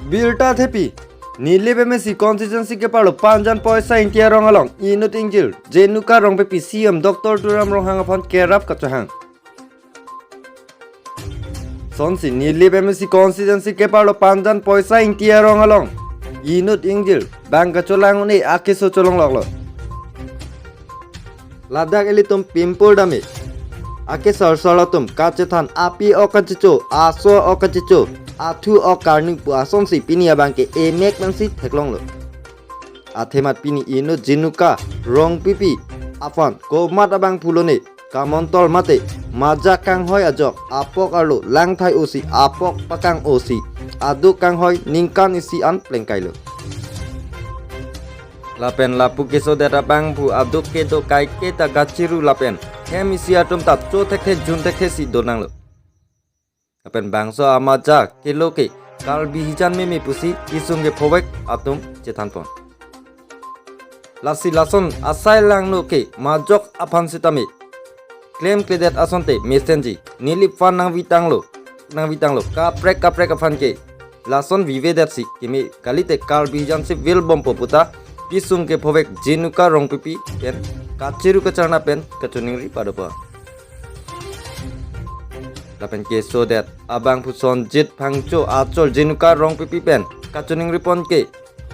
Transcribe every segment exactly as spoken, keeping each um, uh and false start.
Birta thepi, Nilip M A C constituency keparlo Panjan Poisa Ingti arong along inut ingjir Jinuka Rongpipi C M Doctor Tuliram Ronghang aphan kerap kachehang. Sonsi Nilip M A C constituency keparlo Panjan Poisa Ingti arong along inut ingjir bang kacholang un-e akeso cholongloklo. Ladak ilitum pimpul dame akesarsar atum kachethan api ok kachecho, aso ok kachecho, athu ok karni pu asonsi pini abang ke emek pensi theklonglo. Athemat pini inut Jinuka Rongpipi aphan komat abangphu lone kamontol mate majak kanghoi ajok apok arlo langthai osi apok pakang osi aduk kanghoi ningkan isi an plengkailo. Lapen lapu kesodet abangphu aduk kedo kaike ta gachiru lapen hem isi atum ta cho thekthe jun thekthe si donanglo. Lapen bangso amajak kelo ke Karbi hijan meme pusi kesung kephovek atum chethanpon. Lasi lason asai langno ke majok aphan sitame klemkledet asonte mesenji Nilip aphan nangvitanglo, nangvitanglo kaprek kaprek aphan ke lason vivedet si keme kalite Karbi hijan si vilbompo puta kesung kephovek Jinuka Rongpipi pen kachiru kacharna pen kachiningri padopon. Lapen kesodet abangphu Sonjit Phangcho achol Jinuka Rongpipi pen kachiningripon ke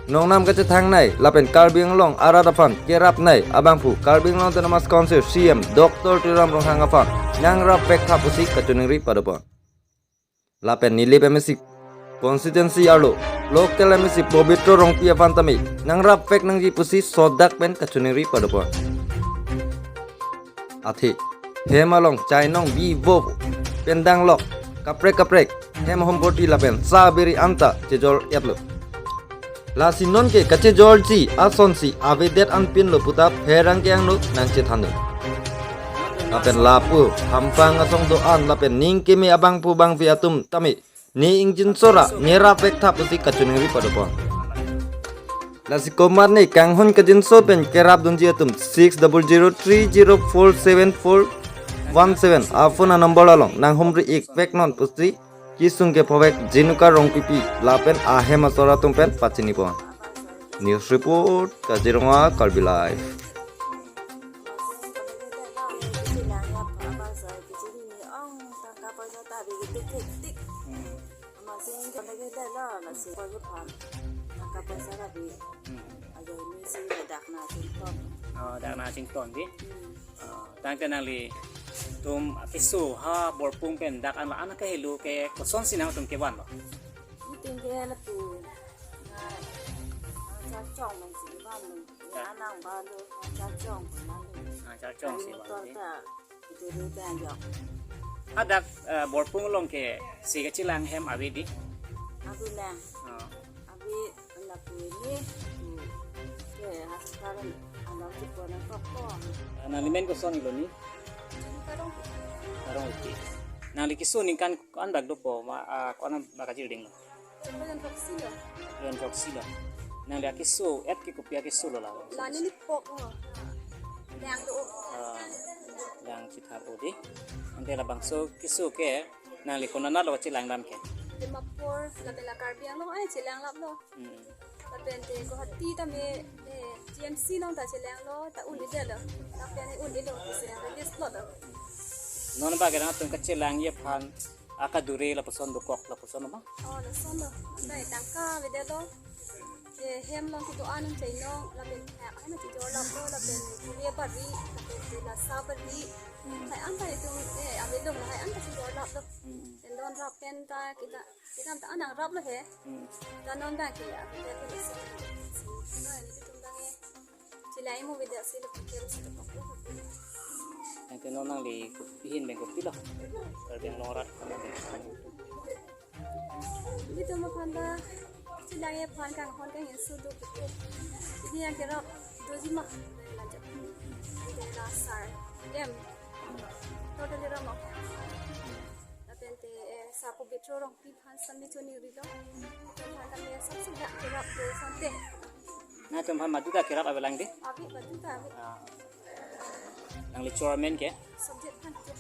nongnam kachethangnei lapen Karbi Anglong arat aphan kerapnei abangphu Karbi Anglong Autonomous Council C M Doctor Tuliram Ronghang aphan nangrapvek tha pusi kachiningri padopon. Lapen Nilip M A C constituency arlo local M A C Pobitro Rongpi aphan tame nangrapvek nangji pusi sodak pen kachiningri padopon. Athe hem along chainong bi vo pen danglok kaprek kaprek hem hompoti lapen sa biri anta chejor-etlo. Lasi nonke kachejorji asonsi avedet anpinlo puta pherangke angno nangchethanlo. Lapen lapu hampang asong do-an lapen ning keme abangphu bangphi atum tame ne ingjinso ra nerapvek tha pusi kachiningri padopon. Lasi komat ne kanghon kajinso pen kerapdunji atum six double zero three zero four seven four one seven a phone a number along nanghumri-ikvek non pusi kesung kephovek Jinuka Rongpipi lapen ahem asor atum pen pachinipon. News report, Kaziranga, Karbi Live. Hmm. Amatsi ingkon lagi delo, lasi koi buphan. Tangka poisa labi. Hmm. Ajo ini si bedak na sington. Oh, dak na sington di. Hmm. Oh, tangte nanglitum keso ha Borpung pen dak an la an kehelo ke kosonsi nangtum kevanlo? Itum ke lapu. Na, na chachong man si vanlo. Ya. Anang balu, chachong man. Ah, chachong si vanlo. Motor ta. Itu dulu teh anjok. Hadak, eh, Borpung along ke si kachelang hem ave di? Ave na. Oh. Ave anak ini, hmm, ke hospital anak si pona koko. Ah, nanglimen kosonlo ni? Ini karong. Karong iti. Nangli keso ningkan ko-an bak dopo ma, ah, ko-an bak kachildeng lo? Bayan toksi lo. Bayan toksi lo. Nangli akeso, et ke kopi akeso lo la? La neli pok lo. Lang do. Ah, lang chithap o di. Ante labangso keso ke nangli konatlo chelang dam ke? Dimapur, lapen la Karbi Anglong ai chelang laplo. Hmm. Lapen te Guwahati tame, eh, G M C along ta chelanglo, ta un-edetlo. Lapen un-edetlo, chelang list lo do. Non bak ke nangtum kachelangji aphan akadure lapuson dokok lapuson ma? Oh, lason lo. Anta tangka avedetlo. Eh, hem along kedo-an un chainong, lapen, eh, ahem chejor laplo, lapen kulia bari, lapen te lasa bari. Hmm. Lahai anta itum, eh, avedetlo, lahai anta chejor laplo. Hmm. Tendon rap pen ta kita, kita ta anang raplo he. Hmm. Ta non ta ke avedetlo lason. Non itum ta ke. Chila imo video sila pikir sila pokok. Ante non nangli pihin beng kopilo? Karbi Anglong arat. Itum aphan ta chila aphan kanghon kangjinso do. Ini yang kira doji ma. Lanjut. Ini kira sar. Em. Totally rama. Lapen te, eh, sa Pobitro Rongpi aphan sami choningri lo. Aphan kami sab sudah kerap do sante. Nangtum aphan madu ta kerap avelang di? Ave, madu ta ave. Ah. Nangli chairman ke? Subject aphan ke.